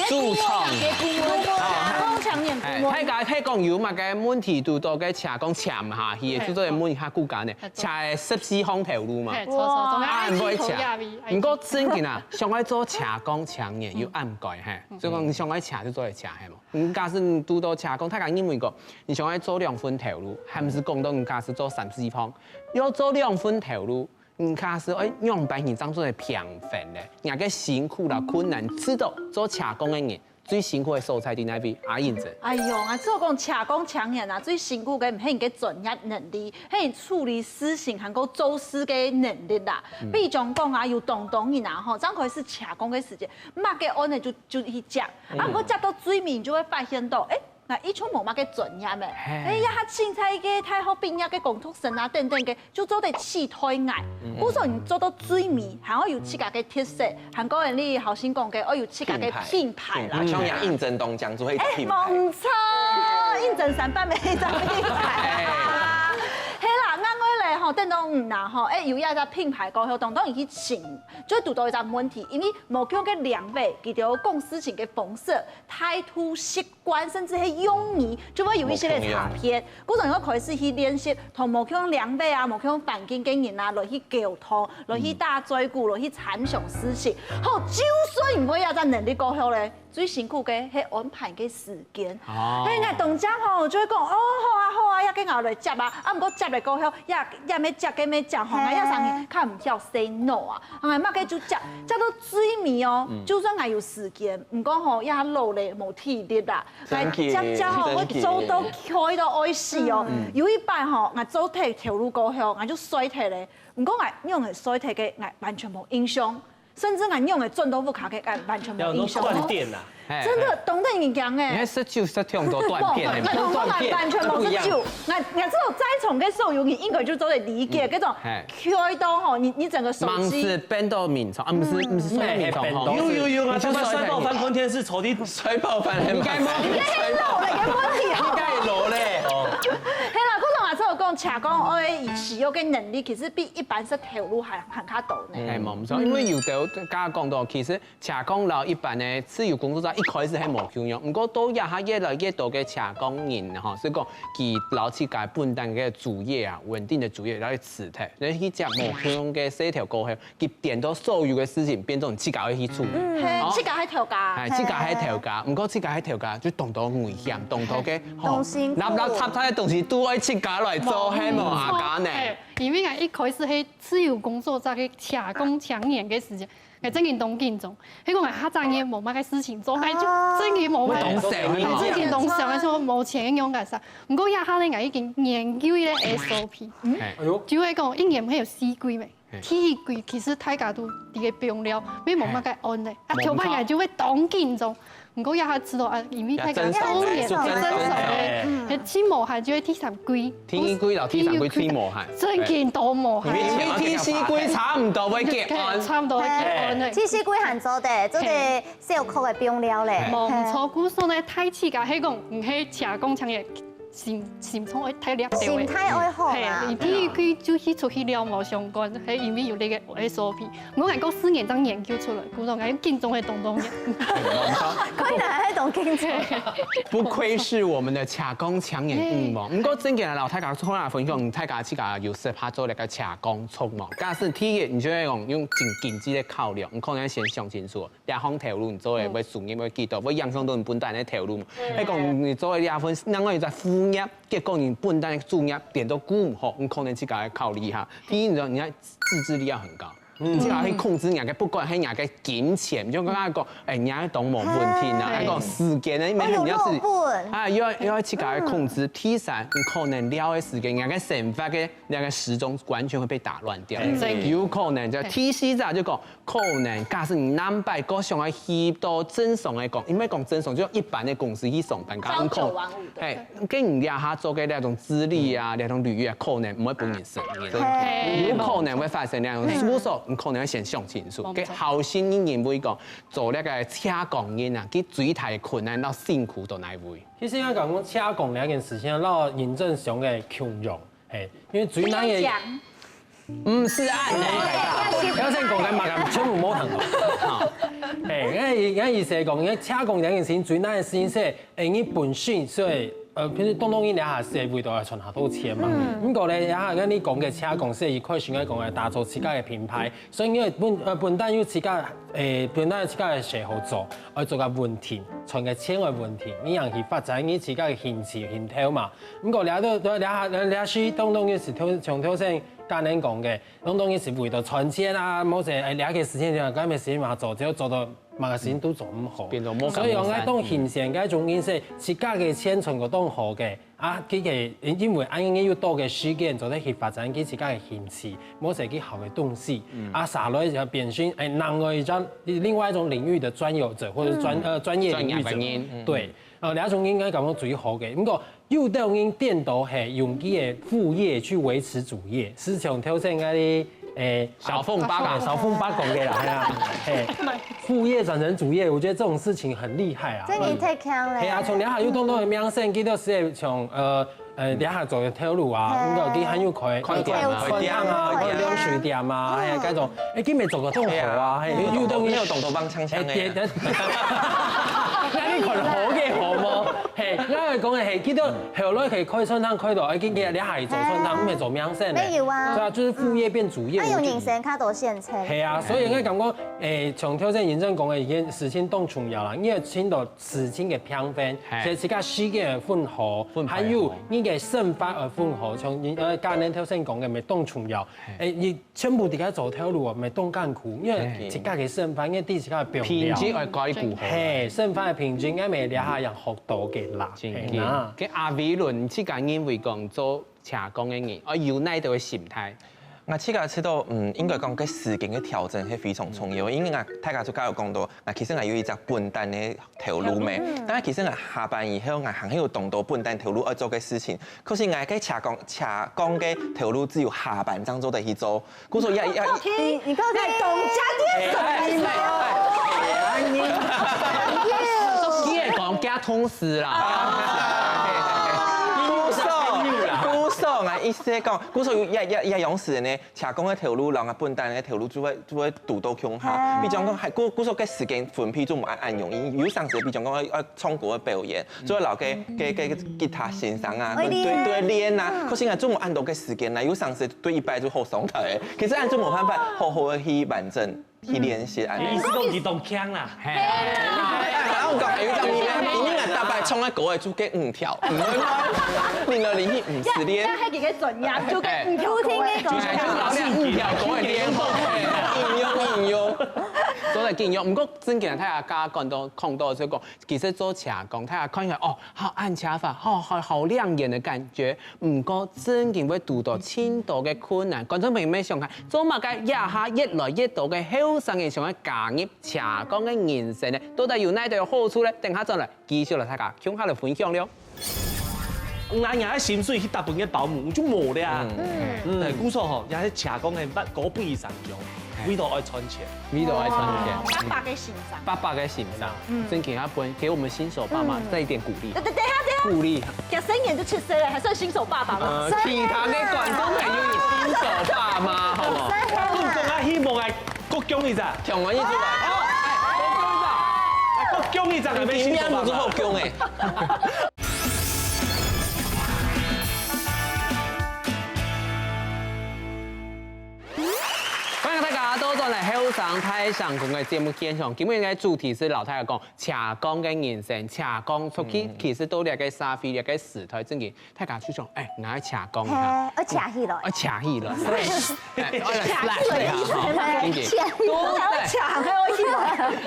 主場。強攻強年哎，大家係講有麼个問題堵到个車公簽下去，就做問一下顧嘉能，車个十四項頭路嘛。嘿，錯錯，總啊，毋會係車。毋過正經啊，想愛做車公青年有恁該嘿，所以講你想愛車就做得車係無？你假使你堵到車公，大家認為講你想愛做兩份頭路，還毋係講到你假使做三四項，要做兩份頭路，你假使愛兩百人當中个平分咧，人个辛苦啦、困難，知道做車公个人最辛苦个所在在哪位？阿英姐。哎喲，啊，做講車公青年啊，最辛苦个毋係你个專業能力，係你處理事情還過做事个能力啦。比如講啊，有當多人啊，吼，正開始車公个時節，麼个案呢就就去接，啊，毋過接到最尾就會發現到，哎，𠊎一直無麼个專業誒，哎呀，凊彩个大學畢業个工讀生啊，等等个，就做得取代𠊎。故所你做到最尾，還愛有自家个特色，還過你頭先講个，愛有自家个品牌啦。像楊應徵東江就會一個哎，品牌。無錯，應徵三百萬一隻品牌啊。係啦，另外咧吼，等到你啦吼，哎，有一隻品牌過後，當當然去尋，就堵到一隻問題，因為無共个兩位，佢兜講事情个方式、態度、習慣，甚至係用語，就會有一些个差別。故所你要開始去練習，同無共兩位啊、無共環境个人啊，來去溝通，來去打嘴鼓，來去參詳事情。好，就算你有這隻能力過後咧， 最辛苦个係安排个時間。哦嘿，𠊎當正吼，就會講，哦，好啊，好啊，也跟𠊎來接啊。啊，毋過接了過後，也也愛接，該愛接吼，𠊎也常較毋曉say no啊。啊，麼个就接，接到最尾哦，就算𠊎有時間，毋過吼，也老咧，無體力啦。𠊎接接吼，𠊎做到𤸁到愛死哦。有一擺吼，𠊎做忒頭路過後，𠊎就睡忒咧。毋過𠊎仰會睡忒个，𠊎完全無印象。甚至𠊎仰仔轉到屋下个，𠊎完全無印象。要有那種斷電啊。哎真的，懂得你講哎。你看十九、十九都斷片，無，𠊎同你講，完全無十九。𠊎，𠊎知道在場个所有人應該就做得理解，這種嘿開到吼，你你整個手機忙是變到眠床啊，不是不是睡眠床吼，有有有啊，你就他们摔爆翻睡空天是抽屉摔爆翻，應該無應該很老了，有問題哦。太老嘞。哦，嘿啦，古董啊，只有講，車公愛使用个能力，其實比一般式頭路還還較多呢。哎，無毋錯，因為有的剛剛講到，其實車公摎一般的自由工作者一開始係無共樣，毋過到這下越來越多个車公人吼，所以講佢摎自家本身个主業啊，穩定的主業，然後辭退，然後去接無共樣个事頭過後，佢變到所有个事情變成自家愛去處理。嘿，自家係頭家。哎，自家係頭家，毋過自家係頭家就當多危險，當多个吼，當辛苦擸擸擸擸个東西都愛自家來做，係無啊？家呢？哎，因為𠊎一開始係自由工作者个車公請人个時節，𠊎正經當緊張，係講𠊎下隻月無麼个事情做，𠊎就正經無麼个，會當愁哎正經當愁，𠊎想無錢用个啥。毋過這下呢，𠊎已經研究一個S O P，哎哎呦，就係講一年會有四季咩？第一季其實大家都在該放尞，也無麼个安呢。啊，頭擺𠊎就會當緊張，毋過這下知道啊，因為大家當年係正常个，係盡無閒就係第三季。第一季摎第三季最無閒。正經都無閒。因為第四季差毋多會結案。差毋多會結案呢。第四季還做得，做得小可个放尞咧。無毋錯，故所呢，大自家係講，毋係車公請人心心腸會太亮个。心態愛好嘿，啦你。第一季就去出去尞無相關，係因為有這個S O P。我感覺四年正研究出來，故所感覺緊張个當當年。可能還當緊張。不愧是我們的車公請人五毛。毋過正經來摎大家同大家分享，大家自家有適合做那個車公出無？假使第一，你就會用用經經濟的考量，你可能先想清楚，這項頭路你做个會收入會幾多，會影響到你本單个頭路無？係講你做个這份，另外一個副業，結果你本單个主業變到顧毋好，你可能自家要考慮一下。第一，你知道你要自制力要很高。 你自家去控制人家，不管係人家金錢，就剛剛講，哎，人家當無問題啊，還講時間呢，因為人家是哦，有落本啊，又要又要自家去控制。第三，你可能尞个時間，人家生活个那個時鐘完全會被打亂掉，嗯有可能就第四隻就講，可能假使你兩擺過想要去到正常个講，因為講正常就一般的公司去上班，朝九晚五的嘿，跟你這下做个那種資歷啊，那種履歷啊，可能毋會分人承認。嘿有可能會發生那種事，所以你可能要先想清楚。嗯該後生人認為講，做那個車公人啊，佢最大的困難到辛苦到哪位？其實應該講車公這件事情，摎認真想个共樣，嘿，因為最難个，講，毋是恁呢。頭先講个嘛，全部無聽哦。嘿，𠊎𠊎意思係講，因為車公這件事情最難个事情係，哎，你本身所以，呃，平時當當然你還係為到賺下多錢嘛。毋過咧，也係你講个車公係一開始應該講个打造自家个品牌，所以因為本呃本單有自家，誒，本單有自家个事好做，愛做个穩定，賺个錢个穩定，你樣去發展你自家个興趣興頭嘛。毋過這都這這這是當當然是頭像頭先家人講个。 攏當然是為了賺錢啊，無說哎，這個時間就該麼時間嘛做，只要做到麼個時間都做毋好。變到無所以講，咁愛當欣賞該種人係自家个錢賺个當好个啊，佢个因為恁樣有多个時間做得去發展佢自家个興趣，無說佢好个東西啊，下來就變成哎，另外一種另外一種領域的專有者或者專呃專業領域專業个人者，對，呃，這種應該感覺最好个。毋過 有兜人顛倒係用佢个副業去維持主業，就像頭先該个，誒，小鳳八啊小鳳八講个啦，係啊，嘿，副業轉成主業，我覺得這種事情很厲害啊。這你太強了。係啊，像這下有當多个明星，佢都係像呃呃這下做个頭路啊，嘿毋過佢還有開開店啊開店啊，開店開涼水店啊，係啊，該種，誒，佢乜做个當好啊，係，有有兜人你有懂得幫腔腔哎，的對，。對。那你看好个好無？嘿，那講个嘿，佢都後來可以開餐廳，開到，哎，今天你還做餐廳，毋係做明星呢。沒有啊對啊，就是副業變主業。那有我覺得人生較多現成。係啊，所以應該感覺，誒，像頭先認真講个一件事情當重要啦，你要尋到事情个平衡，嘿係自家時間个分好，分配好還有你个生活个分好，像你呃，家人頭先講个，乜當重要。誒，你全部自家做頭路，乜當艱苦，因為嘿自家个生活，因為對自家个表品質愛顧好。嘿，生活个品質，應該乜這下也學到个啦。真嘿啦緊。。跟阿偉倫自家認為講做車公个人，愛有哪一个心態？ 𠊎自家知道，嗯，應該講，該時間个調整係非常重要，因為𠊎大家就剛有講到，𠊎其實𠊎有一隻本旦个頭路咩，但係其實𠊎下班以後，𠊎還係有當多本旦頭路愛做个事情，可是𠊎个斜槓斜槓个頭路只有下班正做得去做，故所也也。你你剛才講加點什麼？你也講加通時啦。故所故所啊，意思係講，故所也也也用時呢。 斜槓个頭路，摎𠊎本旦个頭路就會就會堵到共下。比將講，還故故所个時間分配就無恁恁容易，有當時比將講愛愛唱歌个表演，就會摎个个个吉他先生啊，對對練啊，可是啊，就無恁多个時間啦，有當時對一擺就好傷頭誒。其實恁就無辦法好好个去完整去練習恁樣。意思講佢當強啦。嘿，然後講還有一張名片，裡面啊，大概唱个歌誒，就給五條，五條，零二零一五十練。那還幾個專業，就跟你有聽那就係就老兩五條歌个練法。應用應用。做得應用。毋過真經，大家講到講到就講，其實做斜槓，大家看起來哦，好恁斜法，好好好亮眼的感覺。毋過真經會堵到盡多个困難。觀眾朋友們想看，做麼个這下越來越多个後生人想要加入斜槓个人生呢？到底有哪兜好處呢？等下轉來繼續來大家共下來分享了。 拿拿个薪水去搭分个保姆，就無了。嗯，故所吼，也係斜槓个八个不以上種，為到愛賺錢。為到愛賺錢，八百个先生，八百个先生，真經要分給我們新手爸媽再一點鼓勵，等等等一下等一下，鼓勵。佢三年就七歲了，還算新手爸爸嗎？呃，其他个觀眾朋友，你新手爸媽好無？我講啊，希望愛各強一隻，聽完一句話，各強一隻，還沒新手爸爸。好強誒。 歡迎大家倒轉來後生大聲公个節目現場。今日个主題係摎大家講斜槓个人生，斜槓出去，其實到這个社會、這个時代，真經大家就想，哎，𠊎愛斜槓一下，愛斜起來，愛斜起來，哎，愛來斜起來，slash一下哈，真經。斜起來，斜起來。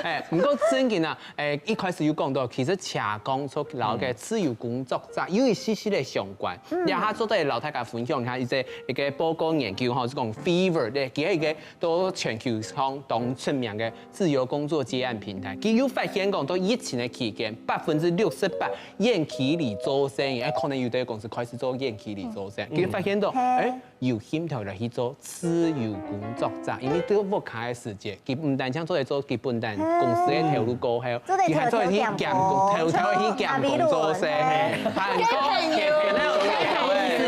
哎，毋過真經啊，哎，一開始有講到，其實斜槓族摎个自由工作者有一息息个相關。這下做得摎大家分享一下，一個一個報告研究吼，係講Fiverr个，佢係一個到全球上當出名个自由工作接案平台。佢有發現講，到疫情个期間，百分之六十八遠距離做生意，哎，可能有兜公司開始做遠距離做生意。佢發現到，哎，有興趣來去做自由工作者，因為在屋下个時節，佢毋單淨做得做佢本旦公司个頭路過後，做得佢還做得去兼工，偷偷去兼工做生意，還過交朋友，交朋友。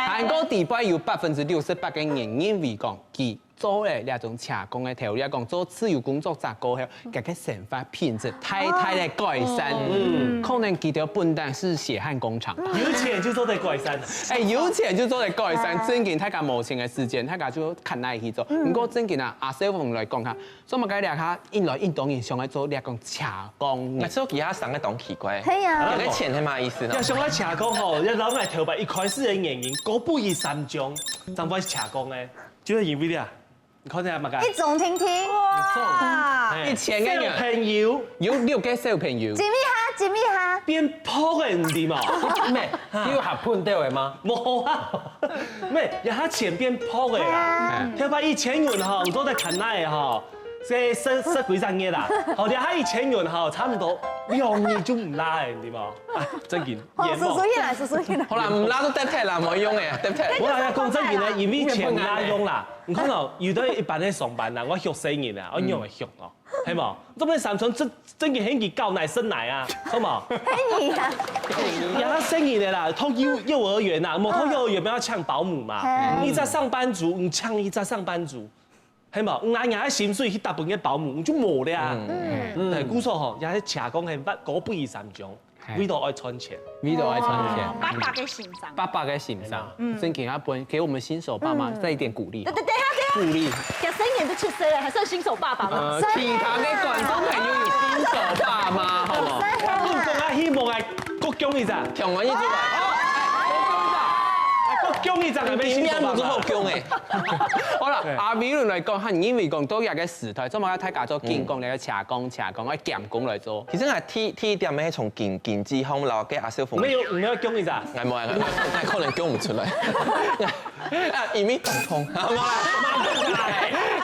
還過底背有百分之六十八个人認為講，佢做了這種斜槓个頭路，講做自由工作者過後，佢个生活品質大大个改善。可能佢兜本旦係血汗工廠。有錢就做得改善。哎，有錢就做得改善，真經大家無錢个時間，大家就看哪去做。毋過真經啊，阿小鳳來講下，做麼个這下一來一多人想要做這種斜槓呢？那時候其他三個當奇怪，係啊有个錢係麼意思呢要？想愛斜槓吼，要老愛頭擺一開始个原因，高不以三種，怎會斜槓呢？就係因為啊，你看這麼个，一種聽聽，哇，哎一千个人小朋友有六个小朋友，緊一下，緊一下，變薄个，你知無？咩？你有合噴掉个嗎？無啊，咩？也下錢變薄个啦。頭擺一千元吼，毋做得看哪个吼，這食食幾隻月啦。好，這下一千元吼，差毋多兩日就毋罅个，你知無？啊，真經，哦，冤枉叔叔。起來，叔叔起來。好啦，毋罅都得忒啦，無用誒，得忒。我來講真經呢，因為錢罅用啦。你看哦，有兜一般个上班啦，我畜細人啊，我仰會畜哦，係無？做咩三餐真真經很佢搞奶生奶啊，係無？嘿你啊，也下細人个啦，讀幼幼兒園啊，無讀幼兒園要請保姆嘛。嘿你一隻上班族，你請一隻上班族，係無？你拿人个薪水去搭分个保姆，你就無了啊。嗯，對，故所吼，也係斜槓係八个不以三種，嘿為到愛賺錢。為到愛賺錢。八百个先生，八百个先生，真經要分給我們新手爸媽再一點鼓勵等。等等一下，等一下，鼓勵。佢三年就七歲了，還算新手爸爸嗎？呃，其他个觀眾朋友，你新手爸媽好無？我講啊，希望愛各強一隻，聽完一句話，各降一隻个，比命都好降欸。好啦，阿偉倫來講，哈，你認為講到這个時代，做麼个大家都緊講這个斜槓、斜槓，愛減工來做？其實啊，第第一點係從經經濟方面，摎該阿少峰，沒有，沒有降一隻。哎，無啊，哎，可能降毋出來。啊，因為當通，好無啦？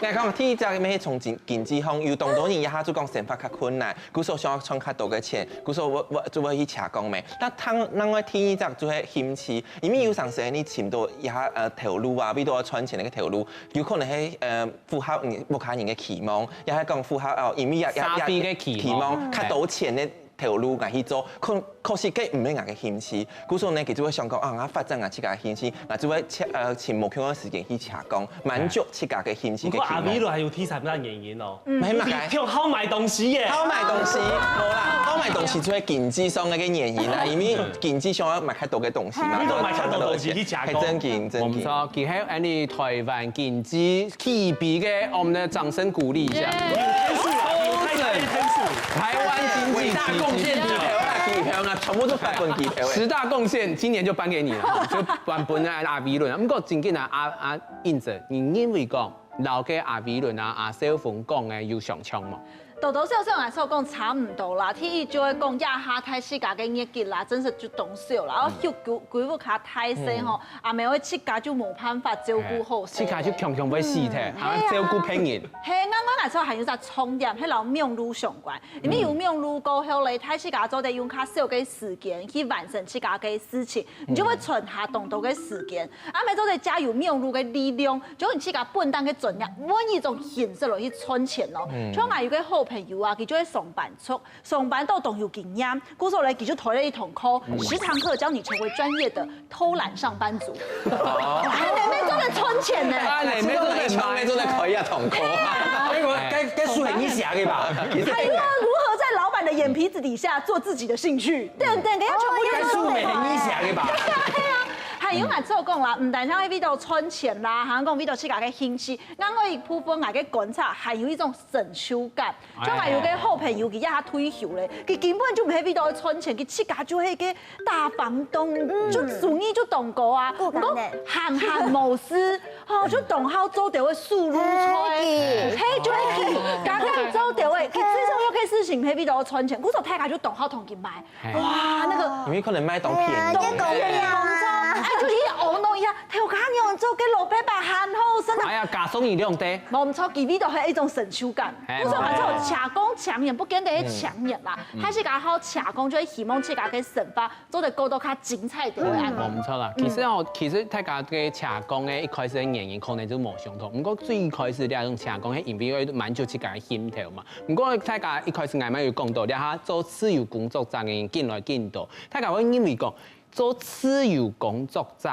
哎，講第一隻係從經經濟方，有當多人一下就講生活較困難，故所想愛賺較多个錢，故所𠊎𠊎就愛去斜槓咩。那當另外第二隻就係興趣，因為有當時你尋到一下呃頭路啊，為到賺錢个頭路，有可能係呃符合你屋下人个期望，也係講符合哦，因為也也社會个期望，期望較多錢个頭路，𠊎去做，可可是該毋係𠊎个興趣，故所呢，佢就會想講啊，𠊎發展𠊎自家个興趣，𠊎就會尋呃尋無共个時間去斜槓，滿足自家个興趣个期望。毋過阿偉倫還有第三隻原因哦，嗯，你跳好買東西耶，好買東西，好啦，好買東西就係經濟上个原因啦，因為經濟上愛買較多个東西嘛，你都買較多東西去加工，係正經正經。無錯，其實恁呢台灣經濟起飛个，我們的掌聲鼓勵一下。有天數啊，有開開天數。台灣經濟偉大貢獻機票啦，機票啊，全部都發分機票欸。十大貢獻今年就頒給你了，就頒分阿阿偉倫。不過正經啊，阿阿英姐，你認為講，摎該阿偉倫啊、阿少峰講个有相像無？多多少少來說講差毋多啦。第一就係講這下大自家个日子啦，真實就當少啦，然後又歸歸屋下大細吼，阿姆會自家就無辦法照顧好勢。自家就強強會死忒，還要照顧別人。係，𠊎𠊎來說還有一隻重點，係摎網路相關。因為有網路過後咧，大自家做得用較少个時間去完成自家个事情，你就會存下當多个時間。啊，乜做得借由網路个力量，就用自家本旦个專業，換一種形式來去賺錢咯。像𠊎有个好朋友啊，佢就係上班族，上班都當有經驗，故所咧佢就開了一堂課，十堂課教你成為專業的偷懶上班族。哎，恁呢乜做得賺錢呢。恁呢乜做得賺錢，乜做得開一堂課。哎，我該該書係你寫个吧？還有啊，如何在老闆的眼皮子底下做自己的興趣，等等，該全部就係書係你寫个吧？對啊，對啊。還有𠊎做講啦，毋單淨係為到賺錢啦，還講為到自家个興趣，另外一部分𠊎个觀察還有一種成就感。像𠊎有个好朋友，佢也退休咧，佢根本就毋係為到賺錢，佢自家就係个大房東，就收入就當高啊。毋過閒閒無事，吼，就當好做兜个手路菜，係，就係佢，家家做兜个，佢最重要个事情係為到賺錢，故所大家就當好同佢買。 哇，那個，因為可能賣當便宜。哎呀，也講了啊。哎，就去糊弄一下，頭家娘做个蘿蔔粄還好食啊。哎呀，加送你兩塊。無毋著，佢為到係一種成就感。哎，故所𠊎做斜槓青年，毋見得係青年啦，還係講好斜槓，就係希望自家个生活做得過到較精彩个樣。無毋著啦，其實哦，其實大家个斜槓个一開始个原因可能就無相同，毋過最一開始這種斜槓，係因為愛滿足自家个興頭嘛。 毋過大家一開始𠊎乜有講到，這下做自由工作者个人緊來緊多，大家會認為講，做自由工作者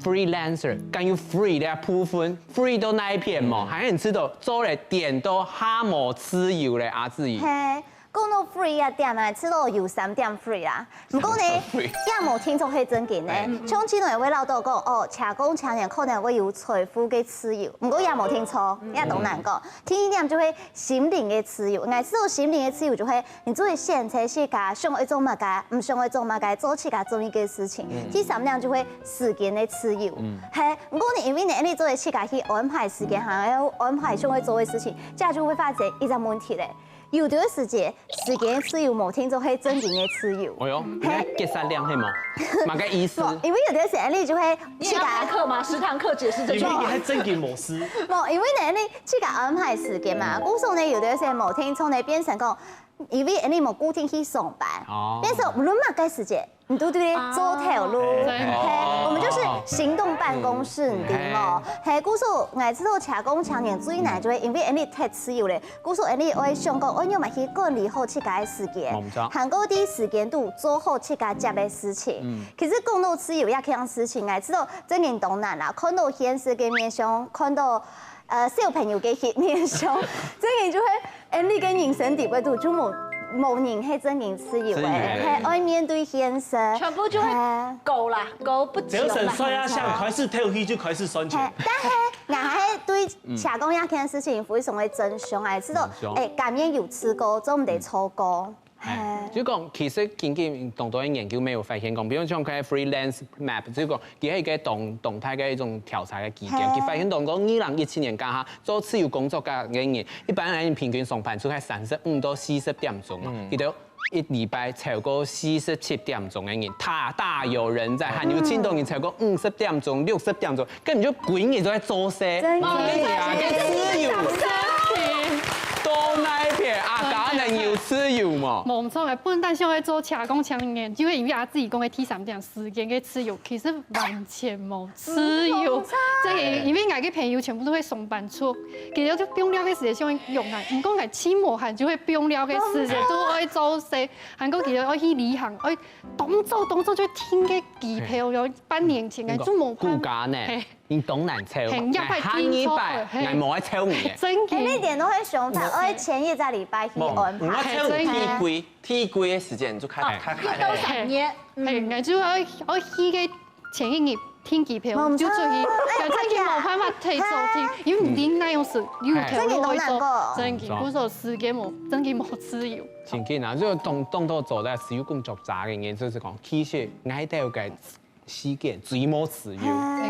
，freelancer，敢有free這部分，free到哪一片無？還係知道做了點都較無自由咧，阿志怡。嘿，講到free啊點啊，知道有三點free啦。毋過呢，也無定著係正經呢。像前兩位老豆講，哦，斜槓青年可能會有財富个自由，毋過也無定著，也當難講。第一點就係 心靈个自由。𠊎所心靈个自由就係你做得選擇自家想愛做麼个，毋想愛做麼个，做自家中意个事情。第三點就係時間个自由。係，毋過呢，因為呢，你做得自家去安排時間，還愛安排想愛做个事情，這就會發生一隻問題咧。有兜時節，時間个自由無定著係正經个自由。哎喲，你看結煞了係無？麼个意思？無，因為有兜時間你就會自家，你要開課嗎？十堂課解釋這句話。因為你還正經無事。無，因為呢，你 自家安排時間嘛，故所呢，有兜時無定著呢，變成講，因為你無固定去上班，變成無論麼个時間，你都在做頭路。嘿，我們就是行動辦公室，你知無？嘿，故所𠊎知道斜槓青年最難就係因為你忒自由咧，故所你愛想講，愛仰般去管理好自家个時間，還過在時間肚做好自家接个事情。其實講到自由這件事情，𠊎知道真經當難啦，看到現實个面向，看到 呃，小朋友个面向，正經就係，哎，你个人生地位肚就無無人係正經自由个，係愛面對現實，全部就會高啦，高不起。只要想睡啊，想開始透氣就開始賺錢。但係，𠊎還係對斜槓這件事情非常个珍惜，哎，知道，哎，甘願有試過，做毋得錯過。 哎，就講，其實根據當多个研究，乜有發現講，比如像該freelance map，就講佢係一個動動態个一種調查个基金，佢發現當多二零一七年間哈，做自由工作个人，一般人平均上班就係三十五到四十點鐘嘛，佢兜一禮拜超過四十七點鐘个人，大大有人在，還有盡多人超過五十點鐘、六十點鐘，根本就歸日都在做事。真的。對啊，該自由到哪片啊？敢能有自由無？無錯，本來想愛做車工青年，就係因為啊自己講个第三點，時間个自由，其實完全無自由。真的，因為𠊎个朋友全部都會上班族，其實就放尞个時間想用啊，毋過𠊎盡無閒，就會放尞个時間都愛做事，還過其實愛去旅行，愛當早當早就訂个機票，然後半年前个就無辦法。顧家呢？ 你當難抽，係，要排定做，下禮拜，係。𠊎無愛抽你。真个。哎，你點都會想法，我愛前一個禮拜去安排。無，𠊎抽你第幾，第幾个時間你就開，開，開。又到三月，係，𠊎就愛，愛去个前一日訂機票，就出去，哎，反正就無辦法提早訂，因為毋知哪樣事，又調路愛做，真个，故所時間無，真个無自由。真个啊，就當，當多做得自由工作者个人，就是講，其實𠊎兜个 時間最無自由。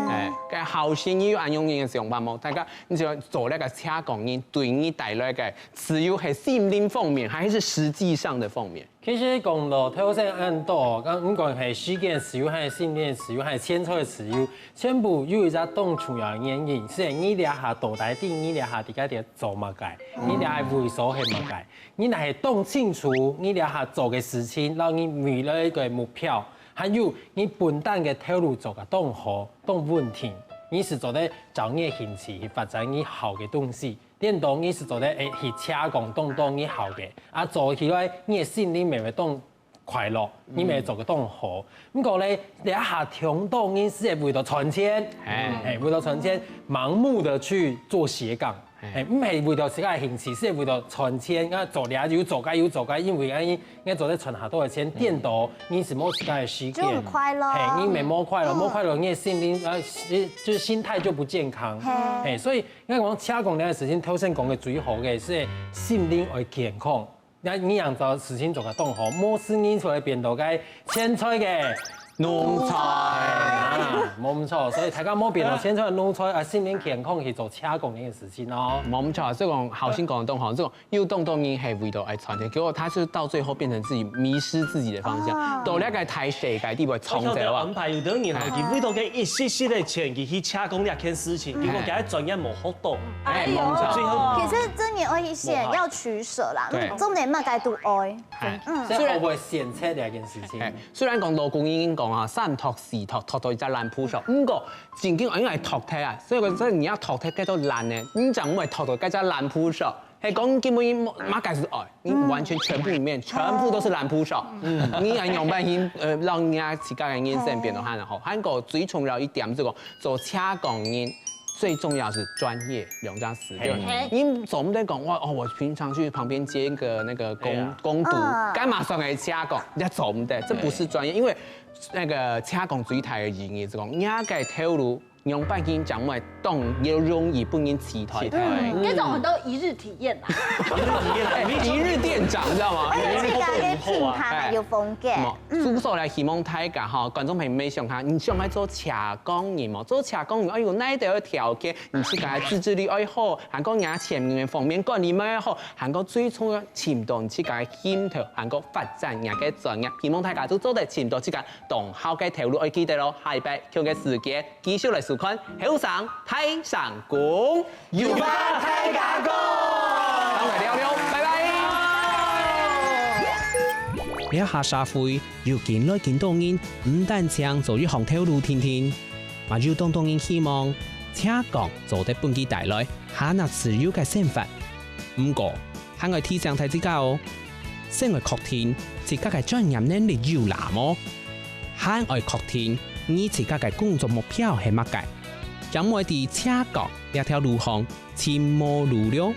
哎，該好心又恁樣个想法無？大家，你想做這個車工人，對你帶來个自由係心靈方面，還係實際上的方面？其實講到頭先恁多，講毋管係時間自由，還係心靈自由，還係錢財自由，全部有一隻當重要个原因，係你這下到底，你這下在該做麼个，你這下為所係麼个，你若係當清楚，你這下做个事情，然後你未來个目標， 還有，你本旦个頭路做个當好，當穩定，你係做得照你个興趣去發展你好个東西，顛倒你係做得，欸，去車工當多你好个，啊，做起來你个心靈乜會當快樂，你乜會做个當好。毋過咧，這下當多人係為著賺錢，欸，為著賺錢，盲目个去做斜槓。 欸，毋係為著自家个興趣，係為著賺錢，啊，做這又做該又做該，因為恁樣，𠊎做得賺較多个錢，顛倒你係無自家个時間，就毋快樂。係，你乜無快樂，無快樂，你个心靈，啊，心，就心態就不健康。係，所以𠊎講車工這个事情，頭先講个最好个係心靈愛健康。 該你樣做事情做个當好，無事你就會變到該錢財个奴才。啊，無毋著，所以大家莫變到錢財个奴才，啊，心靈健康去做車工个事情哦。無毋著，這種好心講个當好，這種又當多人係為著愛賺錢，結果他是到最後變成自己迷失自己的方向，到那個大世界地位衝走啊。安排有的人吼，佢為著該一息息个錢，佢去車工這件事情，結果佢个專業無學到。哎喲，最後其實真的愛一些要取捨啦，對，重點嘛，該都愛。 哎，嗯，所以會毋會選擇這件事情？哎，雖然講老古人講啊，三擇四擇，擇到一隻爛砒霜，毋過正經因為擇忒啊，所以講真你愛擇忒該隻爛个，你正毋會擇到該隻爛砒霜。係講根本你麼个係愛，你完全全部裡面全部都是爛砒霜。嗯，你愛仰般去，呃，讓你自家个人生變到較好。還過最重要一點，就講做車工人 最重要是專業兩隻字，對吧？你總不能講哇哦，我平常去旁邊接一個那個工工讀，幹嘛算个車工？人家總不能，這不是專業，因為那個車工最大的意義是講，人家个頭路，用半斤講話，動又容易不能取代。嗯，這種很多一日體驗啦。一日店長，你知道嗎？而且自家个品牌還有風格。 所以來希望大家吼，觀眾朋友們想下，你想愛做車工人無？做車工人愛有哪兜个條件？你自家个自制力愛好，還過你个錢銀方面管理乜愛好，還過最重要，尋到你自家个興趣，還過發展你个專業。希望大家都做得尋到自家當好个頭路，愛記得咯。下禮拜共个時間，繼續來收看《後生大聲公》。 有話大家講，等下聊聊，拜拜。這下社會有緊來緊多人，毋單淨做一項頭路定定，嘛有當多人希望車工做得分佢帶來較能自由个生活。毋過，還愛提醒大自家哦，先愛確定自家个專業能力有罅無，還愛確定你自家个工作目標係麼个，正毋會在車工 這條路項尋無路了。